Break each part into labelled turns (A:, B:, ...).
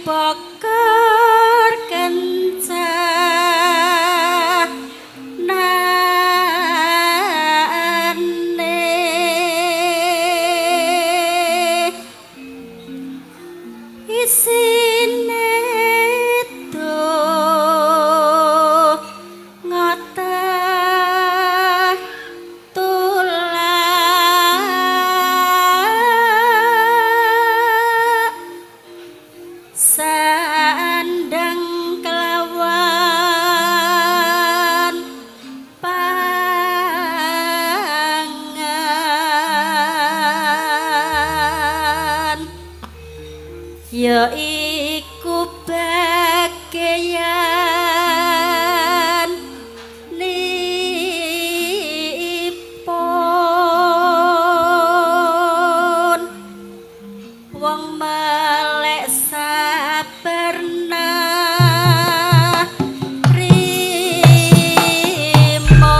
A: Bokor kencanane isine sandang kelawan pangan ya iku bageyan nipun wong melek sabarna rimo.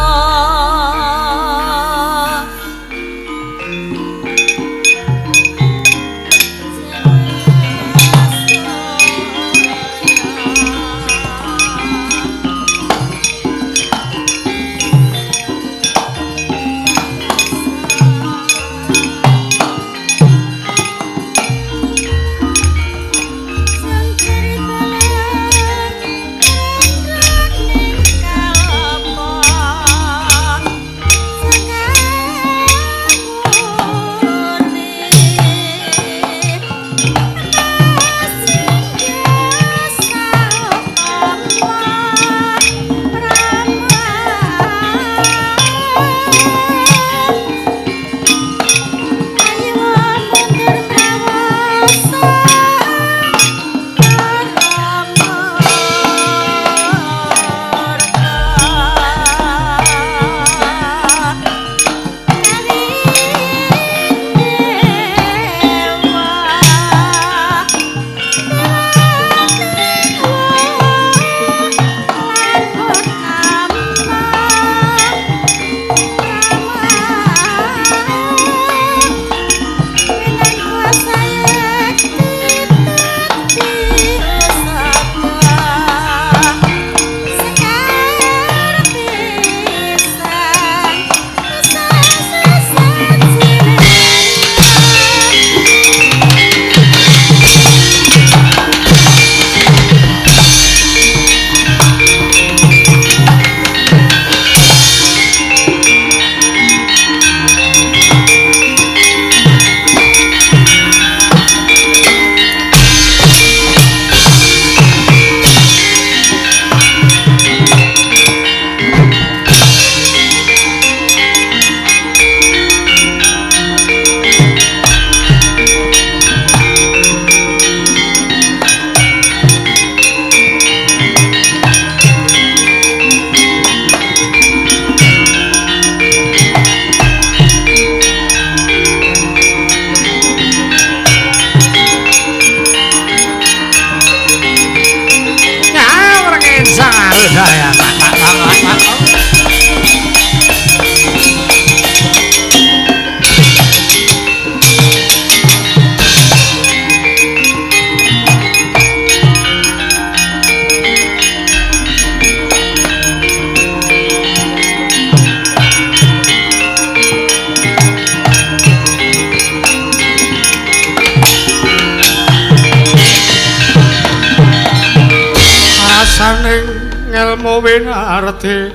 B: Ngelmu winarti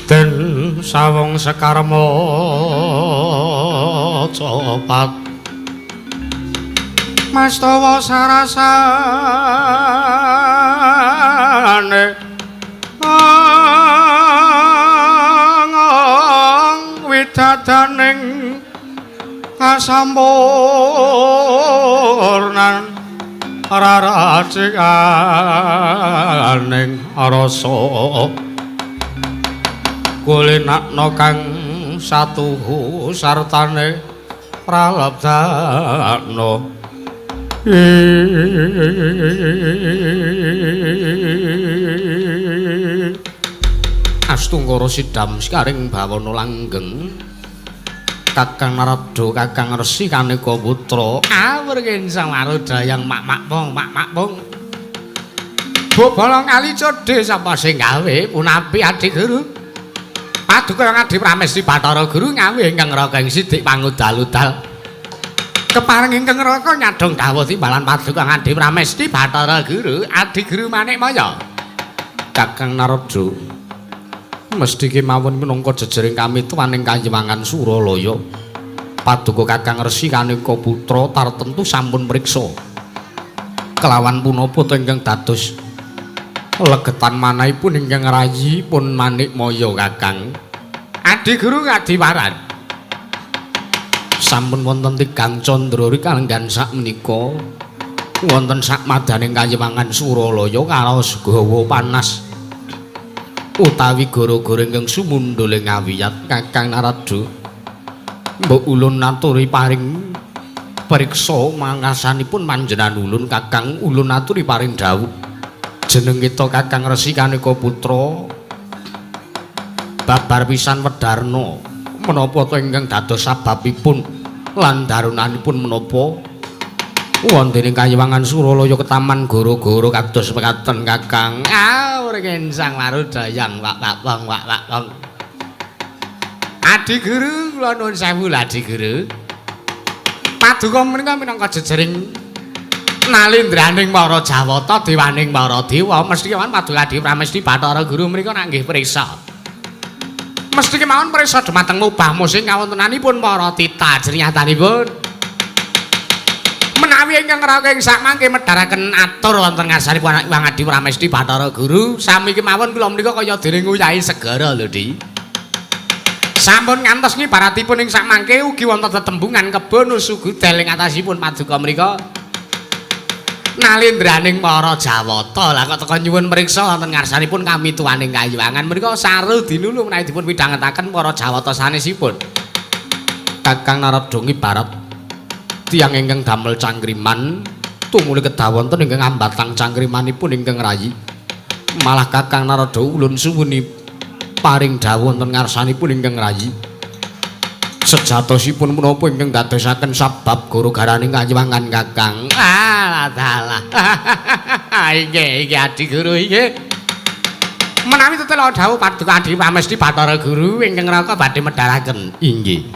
B: den sawung sekarma copat mastawa sarasane ang widadaning kasampurnan raracikaning rasa kulinakna kang satuhu sartane pralabdana. Astungkara sidam sekaring bawana langgeng Kakang Narada, Kakang Resi Kaneka Putra. Awur sang warudayang mak-mak pong, mak-mak pong. Bobolong kali codhe sapa sing gawe punapi Adi Guru? Paduka Adi Pramesti Bathara Guru ngawe ingkang raka ing sidik pangudal-udal. Kepareng ingkang raka nyadhong dawuh timbalan paduka Adi Pramesti Bathara Guru, Adi Guru Manikmaya. Kakang Narada, mesti kemawon minangka jejering kami tuwaning kayiwangan Suralaya. Paduka Kakang Resi Kaneka Putra tartemtu sampun mriksa kelawan punapa to ingkang dados legetan manahipun ingkang rayi pun Manikmaya Kakang. Adi Guru kadiwaran. Sampun wonten tigang candra rikalenggan sakmenika wonten sakmadaning kayiwangan Suralaya karaos gawa panas utawi gara-gara ingkang sumundhul ing awiyat. Kakang Narada, mbok ulun aturi paring priksa mangasanipun panjenengan ulun. Kakang, ulun aturi paring dawuh. Jeneng kita Kakang Resi Kaneka Putra babar pisan wedarna menapa to ingkang dados sababipun lan darunanipun menapa wonten ing kayiwangan Suralaya ketaman gara-gara kados mekaten Kakang. Awur sang warudayang wak wak wong wak wak wong. Adi Guru kula nuwun sewu lho Adi Guru. Paduka menika minangka jejering nalindraning para Jawata dewaning para dewa mesti kemawon paduka Adi Pramesti Bathara Guru menika nak nggih prisa. Mesti kemawon prisa dumateng mubah musing kawontenanipun para tita jernyatanipun. Menawi ingkang raka ing sakmangke medharaken atur wonten ngarsanipun Hyang Adi Pramesti Bathara Guru sami kemawon kula menika kaya dene nguyahi segara lho Di. Sampun ngantos ngibaratipun ing sakmangke ugi wonten tetembungan kebon sugudel ing atasipun paduka menika nalindraning para Jawata. Lah kok teka nyuwun mriksa wonten ngarsanipun kami tuwaning kayiwangan menika saru dinulu menawi dipun midhangetaken para Jawata sanesipun. Kakang Narada ngibarat tiyang ingkang damel cangkriman tumuli kedah wonten ingkang ambatang cangkrimanipun ingkang rayi. Malah Kakang Narada ulun suwuni paring dawuh wonten ngarsanipun ingkang rayi. Sejatosipun menapa ingkang dadosaken sabab gara-garane kayiwangan Kakang? Ah, dalah. Inggih, inggih Adi Guru inggih. Menawi tetela dawuh paduka Adi Pramesti Bathara Guru ingkang raka badhe medharaken. Inggih.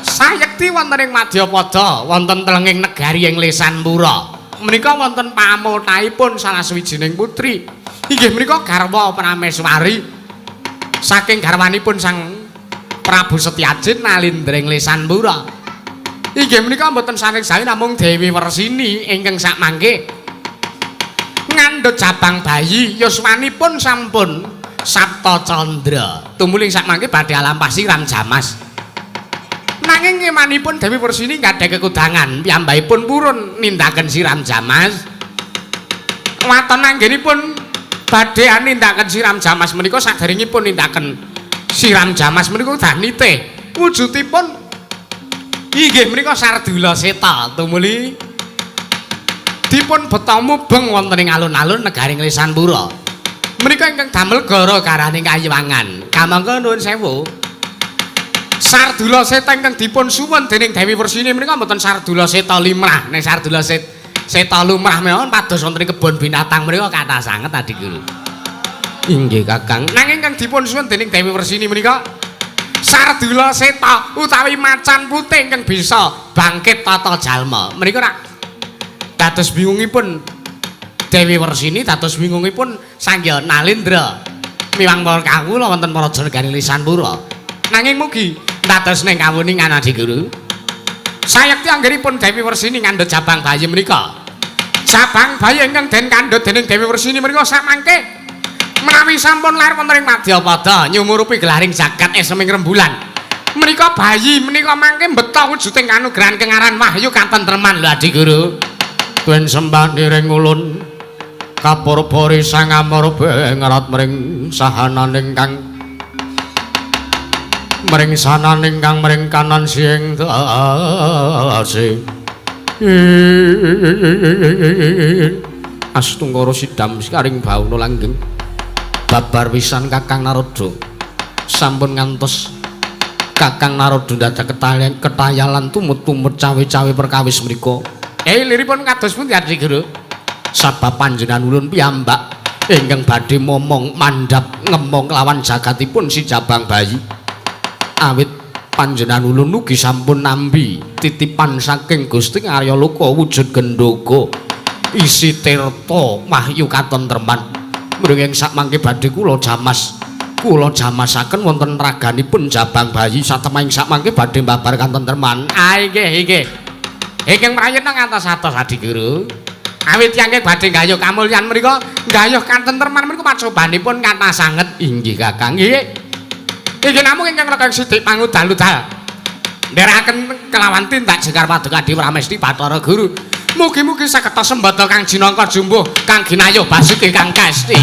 B: Sayekti wonten ing Madyapada, wonten telenging negari ing Lesanpura. Menika wonten pamotahipun salah sawijining putri. Inggih menika garwa Prameswari. Saking garwanipun Sang Prabu Setyajid nalindring Lesanpura. Inggih menika mboten saking sae namung Dewi Wersini ingkang sakmangke ngandhut jabang bayi yuswanipun sampun Sapta Candra. Tumuli sakmangke badhe alampah siram jamas. Nanging ngemanipun Dewi Wersini gadhah kekudangan, piyambakipun purun nindaken siram jamas. Waton anggenipun badhe nindaken siram jamas menika saderengipun nindaken siram jamas menika udah nitih. Wujudipun inggih menika Sardula Seta tumuli dipun beta mubeng wonten ing alun-alun negari Lesanpura. Menika ingkang damel gara-garane kayiwangan. Kamangka nuwun sewu. Sardula Seta ingkang dipun suwun dening Dewi Wersini menika mboten Sardula Seta limrah. Nek Sardula Seta lumrah mawon pados wonten ing kebon binatang menika kathah sanget Adi Guru. Inggih Kakang. Nanging ingkang dipun suwun dening Dewi Wersini menika Sardula Seta utawi macan putih ingkang bisa bangkit tata jalma. Menika rak dados bingungipun Dewi Wersini, dados bingungipun Sang Hyang Nalendra miwang para kawula wonten Praja Negari Lesanpura. Nanging mugi dados ning kawuningan Adi Guru. Sayekti anggenipun Dewi Wersini ngandhut jabang bayi menika. Jabang bayi ingkang den kandhut dening Dewi Wersini menika samangke menawi sampun lair wonten ing Madyapada nyumurupi gelaring jagat eseming rembulan. Menika bayi menika mangke mbeta wujuding kanugrahan kengaran wahyu katentreman lho Adi Guru.
C: Tuen sembah niring ulun kapurpuri sang amurbe ngerat mring sahananing kang mring sananing kang mring kanan sing dase. Astungkara sidam sekaring bawana langgeng babar pisan Kakang Narada sampun ngantos Kakang Narada dadak ketayalan tumut-tumut cawe-cawe perkawis mriku.
B: Liripun kados pundi Adi Guru?
C: Sabab panjenengan ulun piyambak ingkang badhe momong mandhap ngemong lawan jagatipun si Jabang Bayi. Awit panjenengan ulun ugi sampun nampi titipan saking Gusti Arya Loka wujud gendhoga isi tirta wahyu katentreman. Mring ing sakmangke badhe kula jamas, kula jamasaken wonten raganipun Jabang Bayi satemah ing sakmangke badhe babar katentreman.
B: Ah nggih nggih. Ingkang prayitna ngantos-atos Adi Guru. Awit tiyang badhe gayuh kamulyan mriku, gayuh katentreman mriku pacobanipun kathah sanget.
C: Inggih Kakang.
B: Nggih. Inggih namung ingkang rega sithik pangudal-udal. Nderekaken kelawan tindak jengkar paduka Dewi Pramesti Bathara Guru. Mugi-mugi saged sembada kang jinangka jumbuh kang ginayuh basuki kang kasti.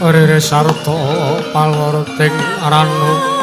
C: Rere sarta palarating ranu.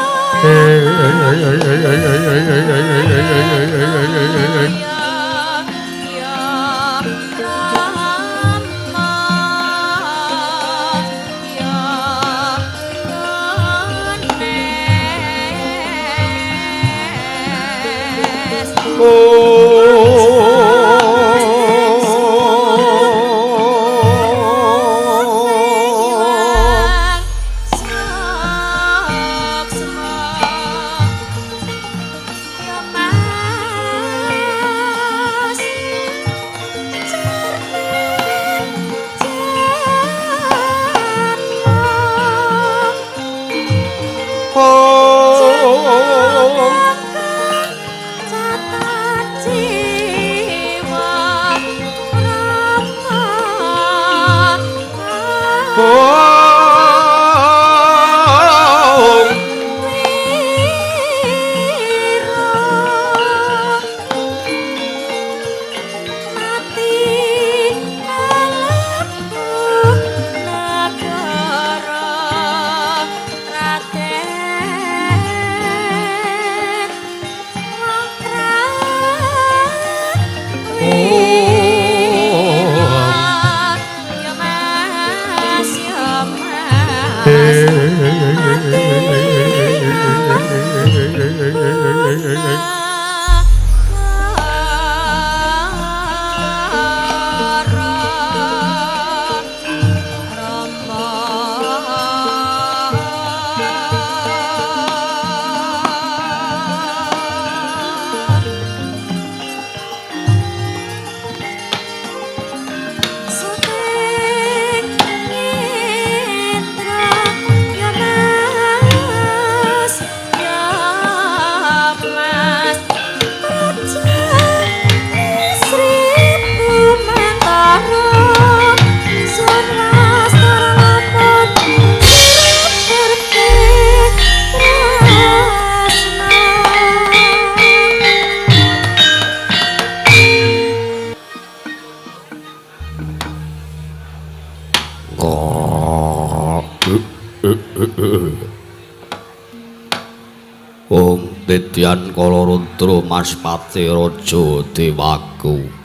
C: Wong Titian Kalarudra Mas Pati Raja Dewaku.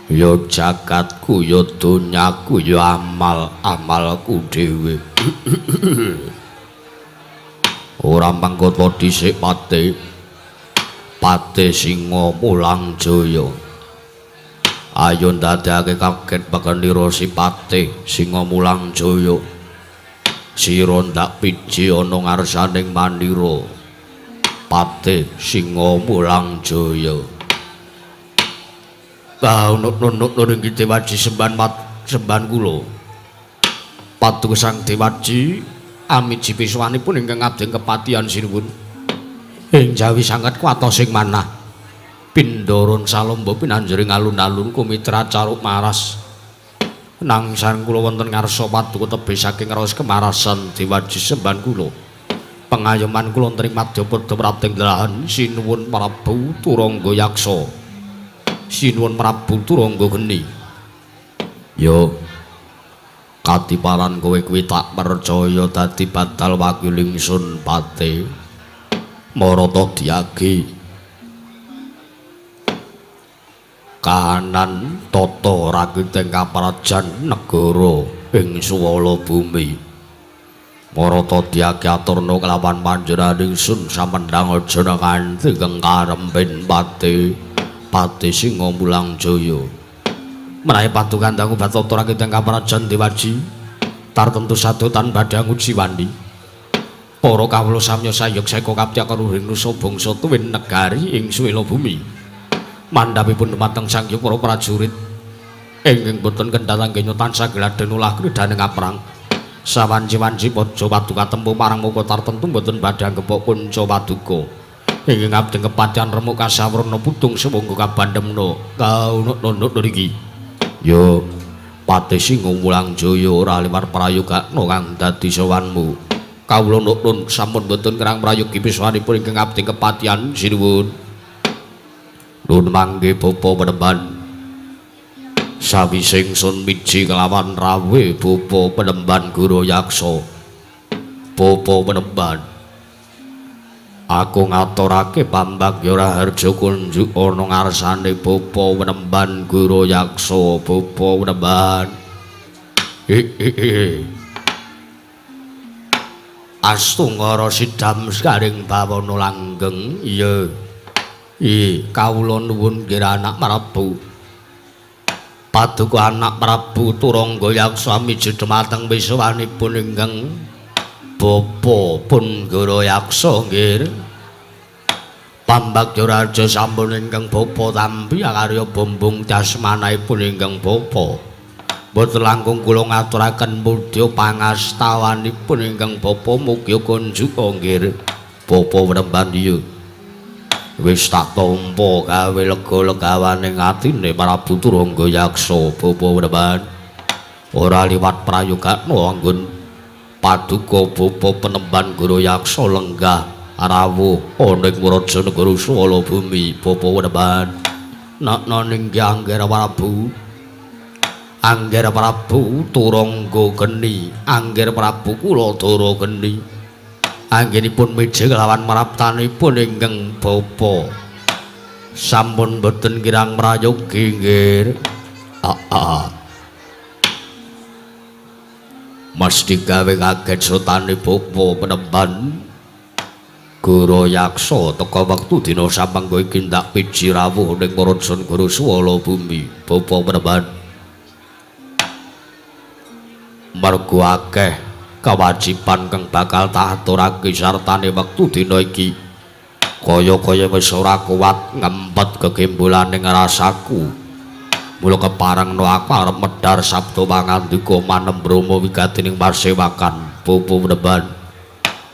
C: Ya jagatku, ya donyaku, ya amal-amalku dhewe. Ora mangkota dhisik Pati. Pati Singa Mulang Jaya. Ayo ndadekake kaget pekenira si Pati Singa Mulang Jaya. Sira ndak piji ana ngarsaning mandira. Pati Singa Mulang Jaya. Ah nunuk ning Dewaji semban semban kula. Paduka Sang Dewaji amiji piswanipun ingkang abdi kepatihan sinuwun. Ing jawi sanget kuwatos ing manah. Pindharan salomba pinanjering alun-alun kumitra caruk maras. Nangsan kula wonten ngarsa paduka tebih saking raos kemarasan Dewaji semban kula. Pengayoman kula wonten ing madyapada prapting delahan sinuwun Prabu Turangga Yaksa. Sinuwun Prabu Turangga Geni. Yo katiparan kowe kuwi tak percaya dadi badal wakil ingsun Pati. Marata diagi kahanan tata rakiting kaprajan negara ing suwala bumi. Marata diagi aturna kelawan panjenengan ingsun samendhang aja nganti kengkarempen Pati. Pati Singa Mulang Jaya. Menawi paduka dangu Bathara rakiting kaprajan Dewaji tartemtu sadotan badhe nguji wani. Para kawula samya sayuk saeka kaptya karuhing nusa bangsa tuwin negari ing suwela bumi. Mandhapipun dumateng Sang Hyang para prajurit ingkang boten kendhat anggenya tansah gladhen ulah kridhaning aprang. Sawanci-wanci paja paduka tempuh marang muka tartemtu boten badhe anggepok kunca paduka. Ingkang abdi kepatihan remuk kasawrana putung sumangga kabandemna kaunuk-unuk niki. Yo Pati Singa Mulang Jaya ora liwat prayogakna kang dadi sowanmu. Kawula nuwun sampun boten kerang prayogi piswanipun ingkang abdi kepatihan sinuwun. Nun mangke bapa penemban. Sawise ingsun miji kelawan rawe bapa penemban Guru Yaksa. Bapa penemban, aku ngaturake pambagya raharja kunjuk ana ngarsane bapa penemban Guru Yaksa. Bapa penemban. Astungara sidam sekaring bawana langgeng. Iya. Kawula nuwun nggih anak Prabu. Paduka anak Prabu Turangga Yaksa miji dumateng wiswanipun ingkang bapa pun Guru Yaksa nggih. Pambagya raja sampun ingkang bapa tampi akarya bumbung dasmanahipun ingkang bapa. Mboten langkung kula ngaturaken mudya pangastawanipun ingkang bapa mugi kunjuk nggih. Bapa penemban iya. Wis tak tampa gawe lega-legawane atine Prabu Turangga Yaksa. Bapa penemban ora liwat prayogakna anggon paduka bapa penemban Guru Yaksa lenggah rawuh ana ing Raja Negara Swala Bumi. Bapa penemban nakna ninggi Anggara Prabu. Anggara Prabu Turangga Geni, Anggara Prabu kula Dara Geni. Anggenipun miji kelawan maraptanipun ingkang bapa sampun boten kirang prayogi nggih. Mesti gawe kaget srotane bapa penemban Guru Yaksa teka wektu dina samangga iki ndak piji rawuh ning Raja Negara Swala Bumi. Bapa penemban mergo akeh kewajiban kang bakal tak aturake sartane wektu dina iki kaya-kaya wis ora kuat ngempet gegembulane rasaku. Mula keparengno aku arep medhar sabda pangandika manembrama wigatining pasewakan. Bapa penemban,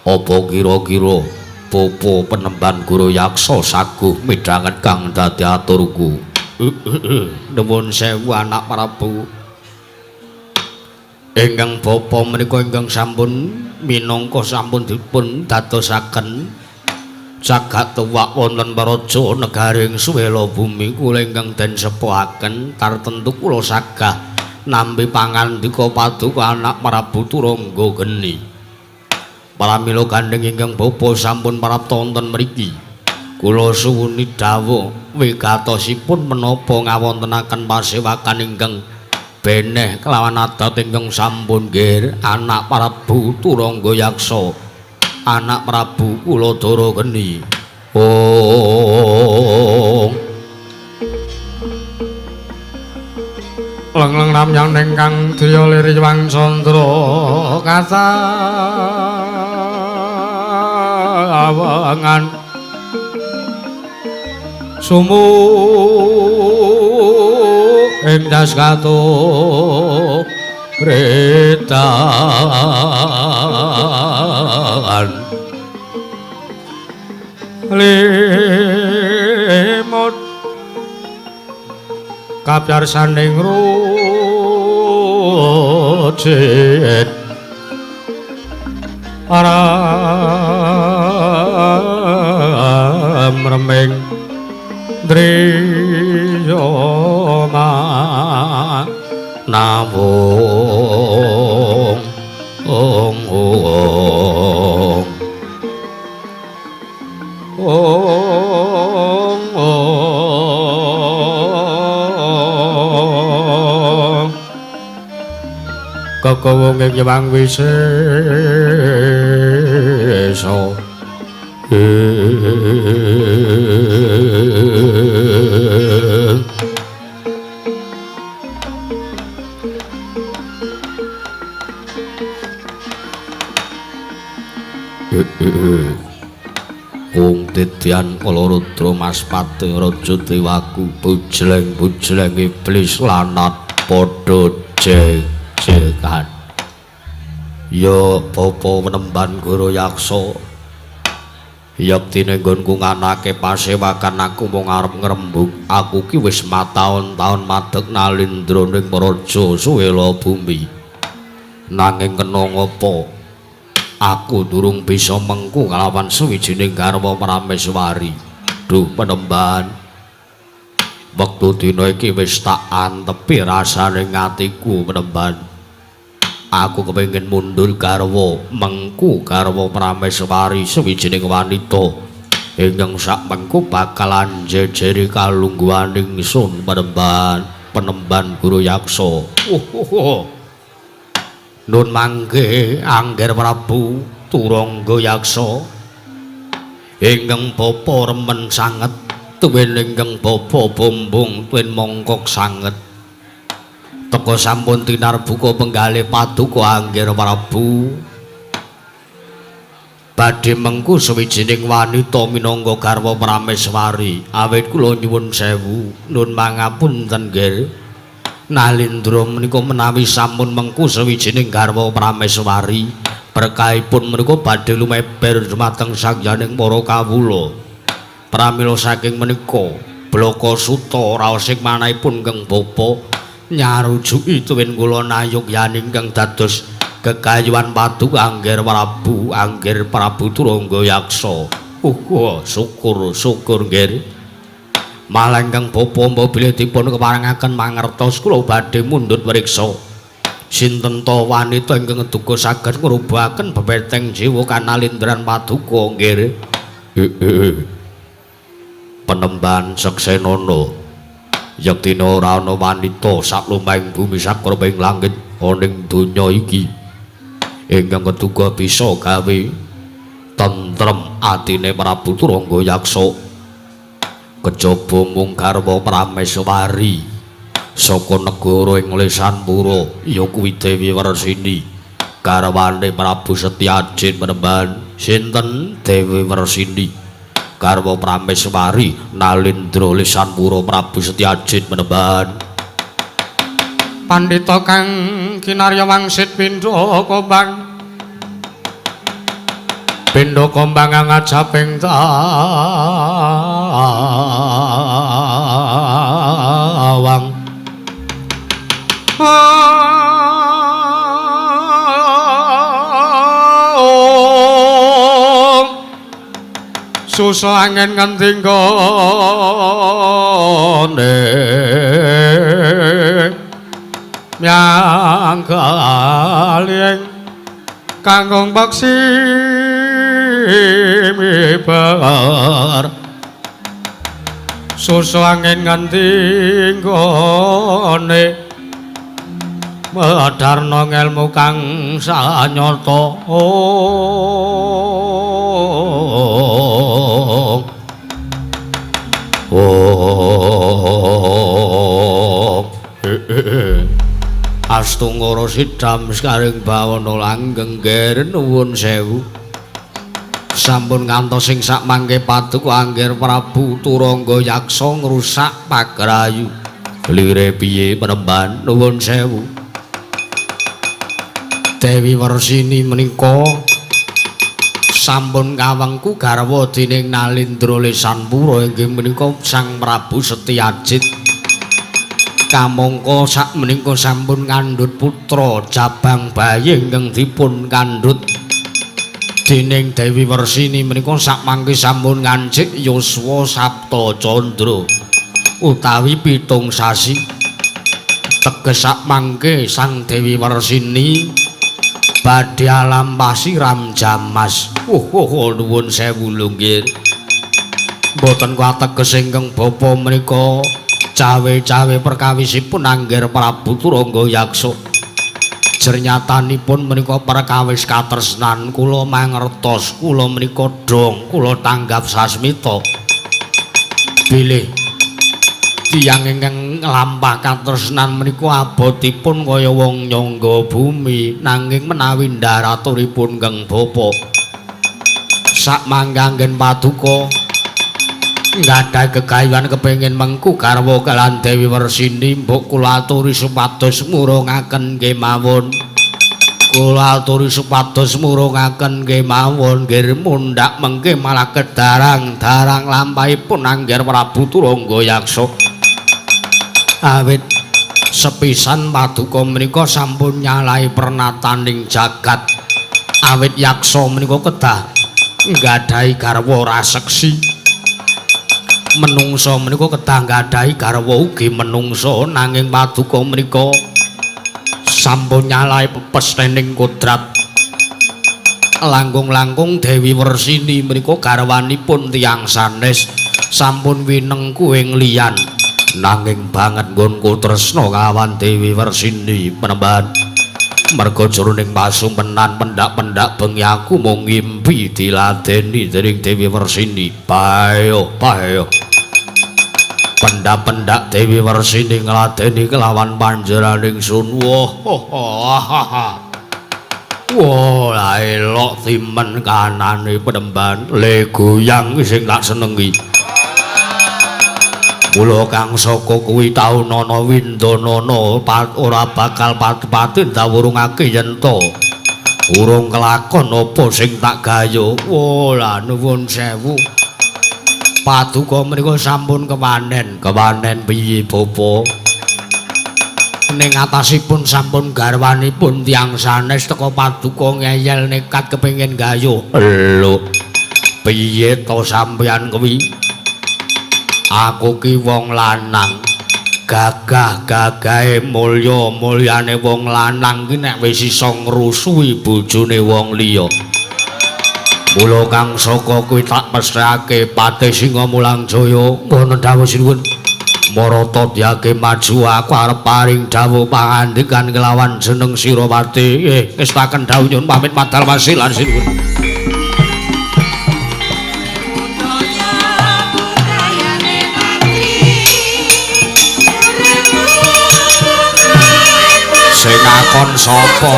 C: apa kira-kira bapa penemban Guru Yaksa saguh midhanget kang dadi aturku? Nuwun sewu anak Prabu. Ingkang bapa menika ingkang sampun minangka sampun dipun dadosaken jagat tuwak wonten praja negaring Suwela Bumi kula ingkang den sepuhaken tartemtu kula sagah Nampi pangandika paduka anak Prabu Turangga Geni. Pramila gandheng ingkang bapa sampun prapta wonten mriki. Kula suwuni dawuh wigatosipun menapa ngawontenaken pasewakan ingkang beneh kelawan adat ingkang sampun nggih anak Prabu Turangga Yaksa, anak Prabu Kuladara Geni. Oh.
B: Lengleng ramyang ingkang driya liri wang candra kasawangan sumu ing das katu retan limut kapyarsaning rujit aram reming driya
C: nawung ong ong ong ong
B: kekawung ing Hyang Wisesa.
C: Wong didyan Kalarudra Maspati raja dewaku bujleng-bujleng iblis lanat padha jek-jekan. Ya bapa penemban Guru Yaksa, yektine nggonku nganake pasewakan aku mung arep ngrembug. Aku ki wis mataun-taun madeg nalindra ning praja Suwela Bumi. Nanging kena ngapa aku durung bisa mengku kalawan suwijining garwa Prameswari. Duh penemban, wektu dina iki wis tak antepi rasane atiku penemban. Aku kepengin mundur garwa, mengku garwa Prameswari suwijining wanita ingkang sak mengku bakal anjejeri kalungguhan ingsun penemban, penemban Guru Yaksa. Nun mangke Angger Prabu Turangga Yaksa ingkang bapa remen sanget tuwin ingkang bapa bombong tuwin mongkok sanget. Teka sampun tinarbuka penggalih paduka Angger Prabu badhe mengku suwijining wanita minangka garwa Prameswari. Awit kula nyuwun sewu nun mangapunten nggih. Nalindra menika menawi sampun mengku sawijining garwa Prameswari, berkahipun menika badhe lumeber dumateng sangyaning para kawula. Pramila saking menika blaka suta raosing manahipun ingkang bapa nyarujuki tuwin kula nayogyan ingkang dados gegayuhan paduka Angger Prabu, Angger Prabu Turangga Yaksa. Syukur syukur nggih. Malah ingkang bapa mbok bilih dipun keparengaken mangertos kula badhe mundhut mriksa sinten ta wanita ingkang duka saged ngrubahaken bebeteng jiwa kanalindran paduka nggih. Penemban seksenana yektine ora ana wanita saklumahing bumi sakreping langit ana ing donya iki ingkang keduga bisa gawe tentrem atine Prabu Turangga Yaksa. Kejaba mung garwa Prameswari saka negara ing Lesanpura ya kuwi Dewi Wersini garwane Prabu Setyajin penemban. Sinten Dewi Wersini garwa Prameswari Nalindra Lesanpura Prabu Setyajin penemban.
B: Pandhita kang kinarya wangsit pindha kombang pindha kombang ngajaping tawang. Susa angin ngendi nggone Yang galing kangkung paksi mibar susu angin nganti nggone medarna ngelmu kang sanyata. Astungara sidam sekaring bawana langgeng ger nuwun sewu. Sampun ngantos sing sakmangke paduka Angger Prabu Turangga Yaksa ngrusak pagrayu. Lire piye penemban nuwun sewu. Dewi Wersini menika sampun kawengku garwa dening Nalindra Lesanpura inggih menika Sang Prabu Setyajid. Kamangka sakmenika sampun ngandhut putra Jabang Bayi ingkang dipun kandhut dening Dewi Wersini menika sakmangke sampun ngancik yuswa Sapta Candra utawi 7 sasi. Teges sakmangke Sang Dewi Wersini badhe alampasi Ramjamas. Oh, nuwun sewu lho nggih. Mboten kateges ingkang bapa menika cawe-cawe perkawisipun Angger Prabu Turangga Yaksa. Jernyatanipun menika perkawis katresnan kula mangertos, kula menika dong, kula tanggap sasmita. Bilih tiyang ingkang nglampah katresnan menika abotipun kaya wong nyangga bumi, nanging menawi ndaraturipun kang bapa sakmangke anggen paduka nggadahi gegayuhan kepengin mengku garwa kaliyan Dewi Wersini, mbok kula aturi supados murungaken kemawon. Kula aturi supados murungaken kemawon nggih mundhak mengke malah kedarang-darang lampahipun Angger Prabu Turangga Yaksa. Awit sepisan paduka menika sampun nyalahi pernataning jagat. Awit yaksa menika kedah nggadahi garwa raseksi. Menungsa menika kedah nggadahi garwa ugi menungsa, nanging paduka menika sampun nyalahi pepesthening kodrat. Langkung-langkung Dewi Wersini menika garwanipun tiyang sanes sampun winengku ing liyan. Nanging banget nggonku tresna kawan Dewi Wersini penemban. Merga jroning pasumpenan pendak-pendak bengi aku mung ngimpi diladeni dening Dewi Wersini. Payo, payo. Pendak-pendak Dewi Wersini ngladeni kelawan panjenenganing sun. Wah, wah, la elok timen kanane penemban. Le goyang sing tak senengi. Mula kang saka kuwi taunana windanana ora bakal pati-pati ndawurungake yen to urung kelakon apa sing tak gayuh. Wah, la nuwun sewu. Paduka menika sampun kewanen. Kewanen piye bapa? Ning atasipun sampun garwanipun tiyang sanes teka paduka ngeyel nekat kepengin gayuh. Lho, piye to sampeyan kuwi? Aku ki wong lanang, gagah-gagahe mulya-mulyane wong lanang ki nek wis iso ngrusuhi bojone wong liya. Mula kang saka kuwi tak pesthake Patih Singa Mulang Jaya. Ngono dawuh sinuwun. Marata dyake maju aku arep paring dawuh pangandikan kelawan jeneng Sirawati. Ngestaken dawuh nyuwun pamit madal wasilan sinuwun. Sing akon sapa?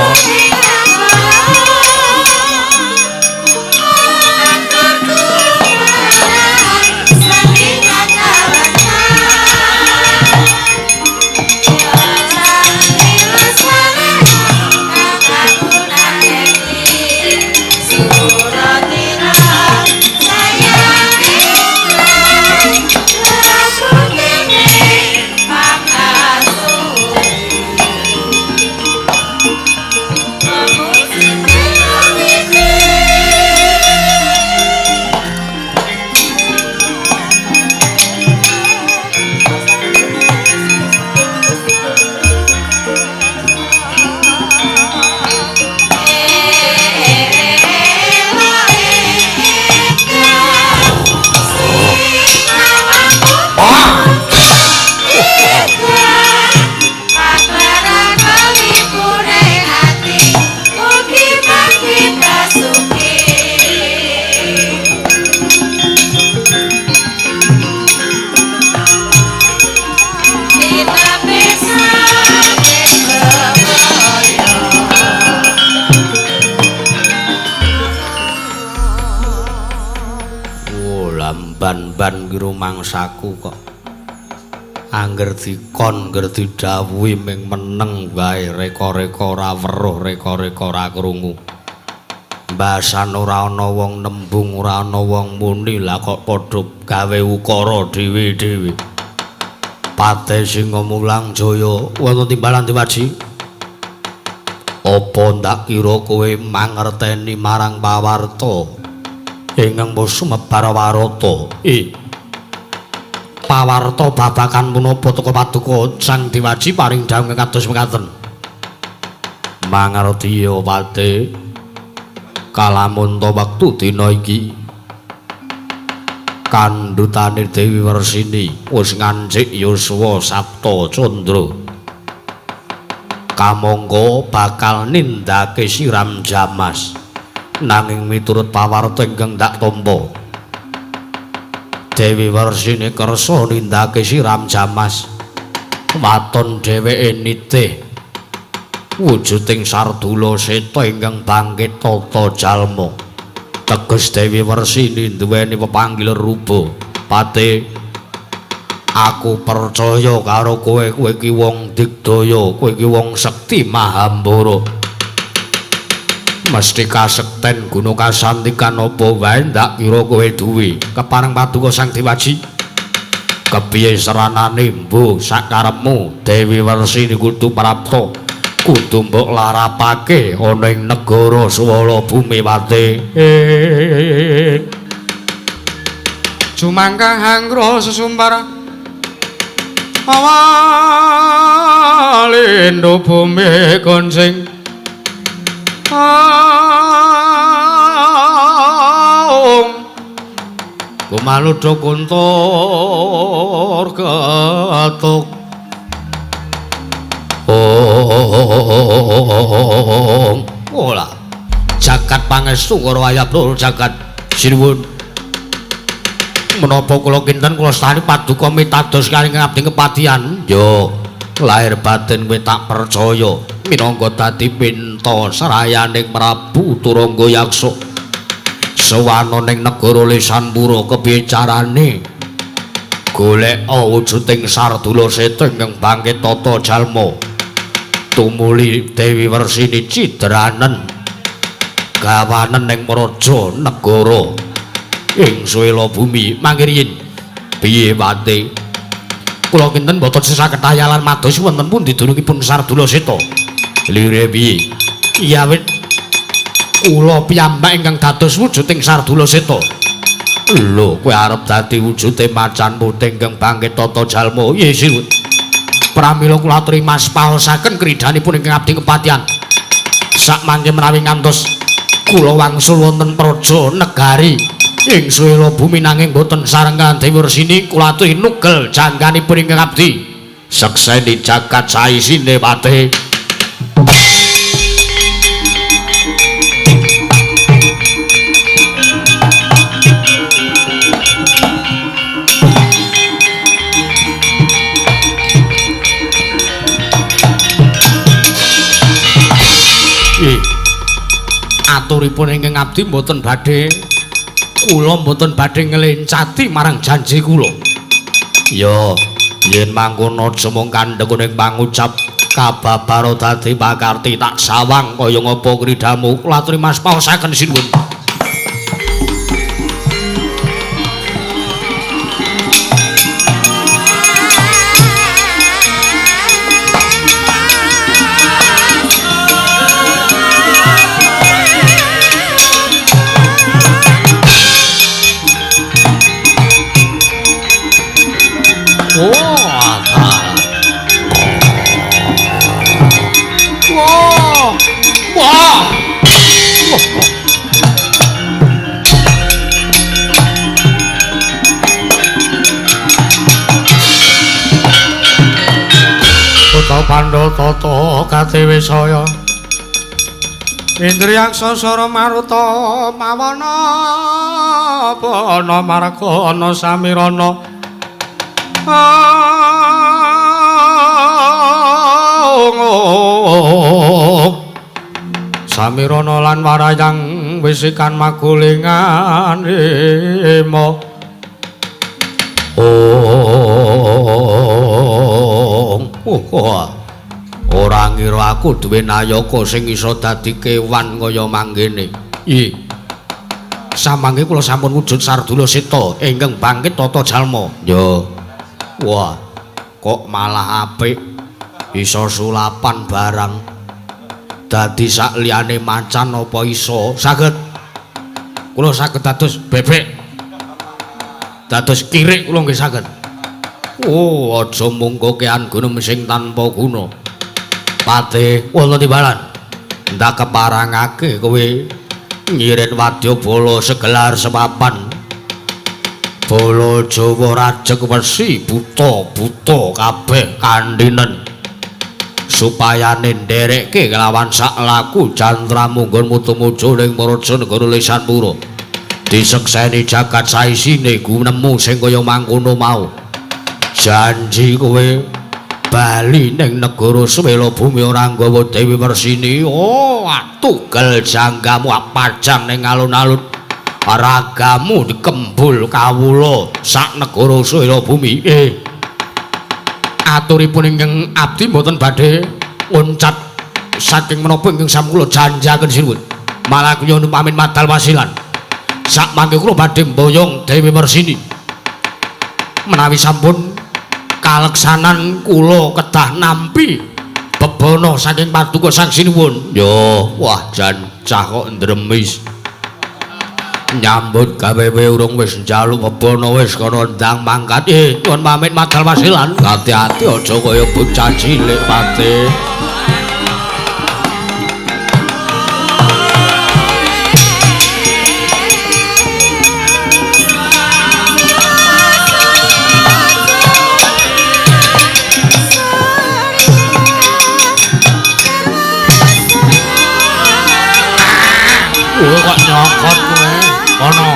C: jamban ki rumangsaku kok angger dikon angger didhawuhi ming meneng wae, reka-reka ora weruh, reka-reka ora krungu. Mbasan ora ana wong nembung, ora ana wong muni, lah kok padha gawe ukara dhewe-dhewe. Pate Singa Mulang Jaya wonten timbalan Dewaji. Apa ndak kira kowe mangerteni marang pawarta ingkang wis sumebar warata? Pawarta babagan punapa teka paduka Sang Dewaji paring dawuh kados mekaten. Mangerti ya Pate, kalamun ta wektu dina iki kandhutane Dewi Wersini wis ngancik yuswa Sapta Candra, kamangka bakal nindakake siram jamas. Nanging miturut pawarta ingkang dak tampa, Dewi Wersini kersa nindakake siram jamas. Waton dheweke nitih wujuding Sardula Seta ingkang bangkit tata jalma. Teges Dewi Wersini duweni pepanggil rupa. Pate, aku percaya karo kowe, kowe iki wong digdaya, kowe iki wong sekti mahambara. Mesti kasekten guna kasantikan apa wae ndak kira kowe duwe. Kepareng paduka Sang Dewaji, kepiye seranane mbuh sakarepmu? Dewi Wersini kudu prapta, kudu mbok larapake ana ing negara Swala Bumi Pate.
B: Jumangkah hanggra sesumpar awalindo bumi goncing. Aung
C: Gumaludha kuntur ketuk. Om. Ora. Jagat pangestu karo ayabul jagat sinuwun. Menapa kula kinten kula stani paduka mitados kali ngabdi kepatihan? Yo, lahir batin kowe tak percaya minangka dadi pinta serayaning Prabu Turangga Yaksa. Sewana ning negara Lesanpura kepiye carane golek wujuding Sardula Seta ingkang bangkit tata jalma? Tumuli Dewi Wersini cidranen gawanen ning praja negara ing Swela Bumi. Mangkiriyin piye Pate? Kula kinten boten sesaketayalan mados wonten pundi dunungipun Sardula Seta. Lire piye? Iya wit kula piyambak ingkang dados wujuding Sardula Seta. Lho, kowe arep dadi wujude macan putih ingkang bangkit tata jalma? Iya sinuwun. Pramila kula aturi mas paosaken kridhanipun ingkang abdi kepatihan. Sakmangke menawi ngantos kula wangsul wonten praja negari ing Swela Bumi nanging boten sareng Dewi Wersini, kula aturi nugel jangganipun ingkang abdi. Sekseni jagat saisine Pate. Aturipun ingkang abdi mboten badhe, kula mboten badhe nglencati marang janji kula. Ya, yen mangkono aja mung kandhek ning pangucap kababara dadi pakarti tak sawang kaya ngapa kridamu. Kula aturi mas paosaken sinuwun.
B: Pandha tata katiwisaya Indriyaksa sara maruta mawana pana marga ana samirana. Samirana lan warayang wisikan magulingan ema.
C: Oh, oh, ora ngira aku duwe nayaka sing iso dadi kewan kaya mangkene. Ih. Samangke kula sampun wujud Sardula Seta ingkang bangkit tata jalma. Ya. Wah, kok malah apik. Iso sulapan barang. Dadi sak liyane macan apa iso? Saged. Kula saged dados bebek. Dados kirik kula nggih saged. Oh, aja mungko kean gunung sing tanpa guna. Patih wonten timbalan. Ndak keparangake kowe ngirit wadyabala segelar sepapan. Bala Jawa rajeg wesi buta-buta kabeh kandhinen. Supayane nderekke kelawan sak laku jantramu nggonmu tumuju ning Maraja negara Lesanpura. Disekseni jagat saisine gunemu sing kaya mangkono mau. Janji kowe bali ning negara Swela Bumi ora nggawa Dewi Mersini. Oh, tugel janggamu pajang ning alun-alun. Ragamu dikembul kawula sak negara Swela Bumi. Aturipun ingkang abdi mboten badhe loncat saking menapa ingkang sampun kula janjaken sinuwun. Malah kula nyuwun pamit madal wasilan. Sak mangke kula badhe mboyong Dewi Mersini. Menawi sampun kaleksanan kula kedah nampi bebana saking paduka Sang Sinuwun. Yo, wah jan cah kok ndremis. Nyambut gawe urung wis njaluk bebana wis kono ndang mangkat. Nyuwun pamit madal wasilan. Ati-ati aja kaya bocah cilik Patih. Kowe kok nyokot kowe kono.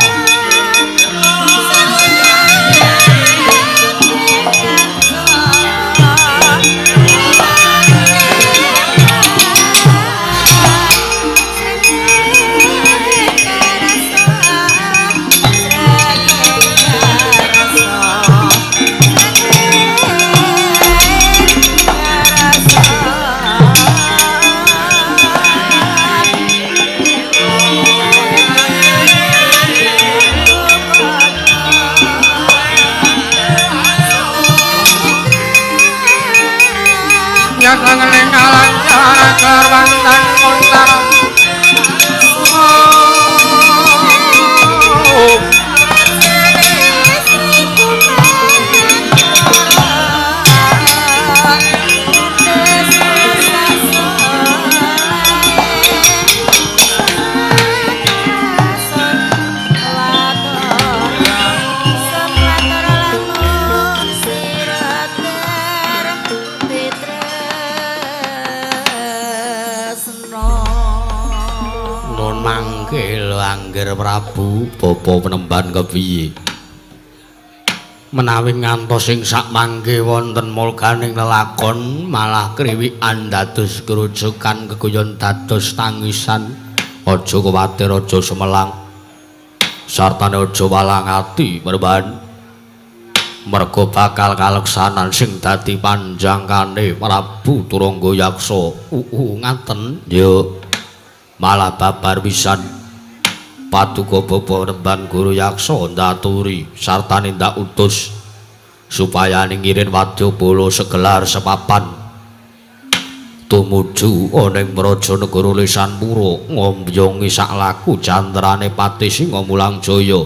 C: Prabu bapa penemban kepiye menawi ngantos ing sakmangke wonten mulganing lelakon malah kriwikan dados grojogan keguyon dados tangisan. Aja kuwatir, aja sumelang sartane aja walang ati penemban, merga bakal kaleksanan sing dadi panjangkane Prabu Turangga Yaksa. Ngaten ya malah babar pisan. Paduka bapa nemban Guru Yaksa ndaturi sartane ndak utus supaya ngirin wadyabala segelar sepapan tumuju ana ing Praja Negara Lesanpura ngombyongi sak laku jantrane Patih Singa Mulang Jaya.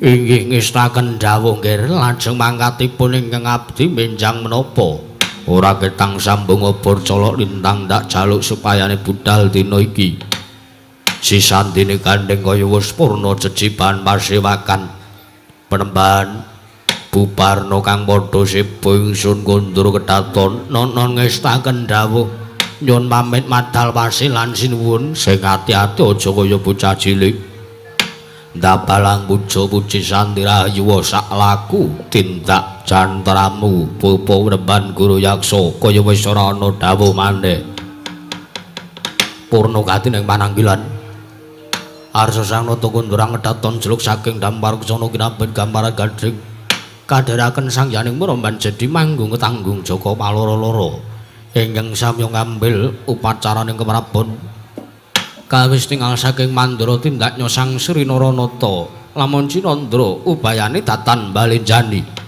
C: Inggih ngestaken dawuh nggih lajeng mangkatipun ingkang abdi menjang menapa ora ketang sambung obor colok lintang ndak jaluk supayane budal dina iki. Sisandine gandeng kaya wis purna jejiban pasewakan penemban bubarna kang padha seba ingsun kondur kedaton nono ngestaken dawuh nyuwun pamit madal wasilan sinuwun sing ati-ati aja kaya bocah cilik ndabalang puja puji santi rahayu sak laku tindak jantramu bapa penemban Guru Yaksa kaya wis ora ana dawuh maneh. Purna gati ning pananggilan Arsa sang nata kundurang ngedaton jeluk saking dampar kesana kinabet gambaran gading. Kadharaken sangyaning muromban jadi manggung ketanggung jaka paloro-loro ingkang samya ngambil upacaraning keprabon. Kawis tingal saking mandra tindak nyosang Sri Naranata lamun Cinandra ubayane datan balenjani.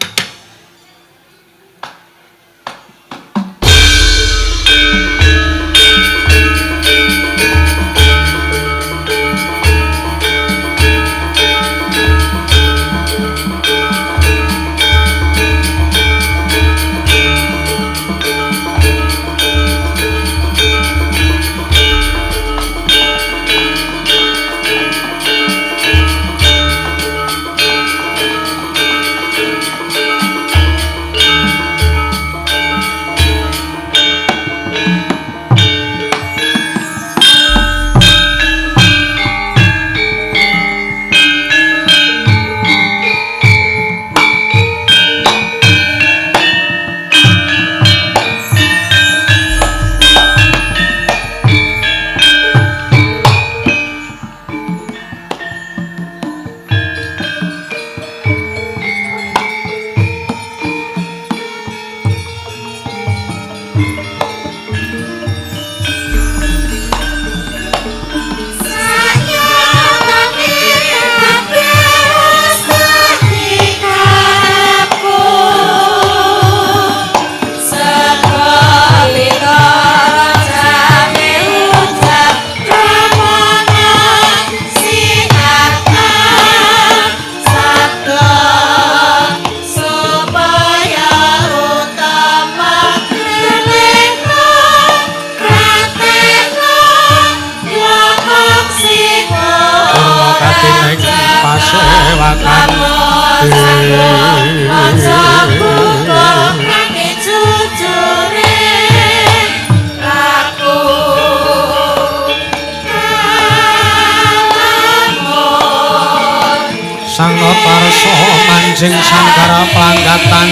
C: Sang Notarsa manjing sanggara planggatan